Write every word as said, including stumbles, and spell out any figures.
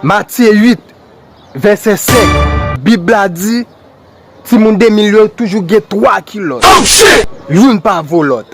Matye uit, vèsè senk, Bib la di, timoun de mil yo toujou gen twa kilòt. Youn pa vo lòt.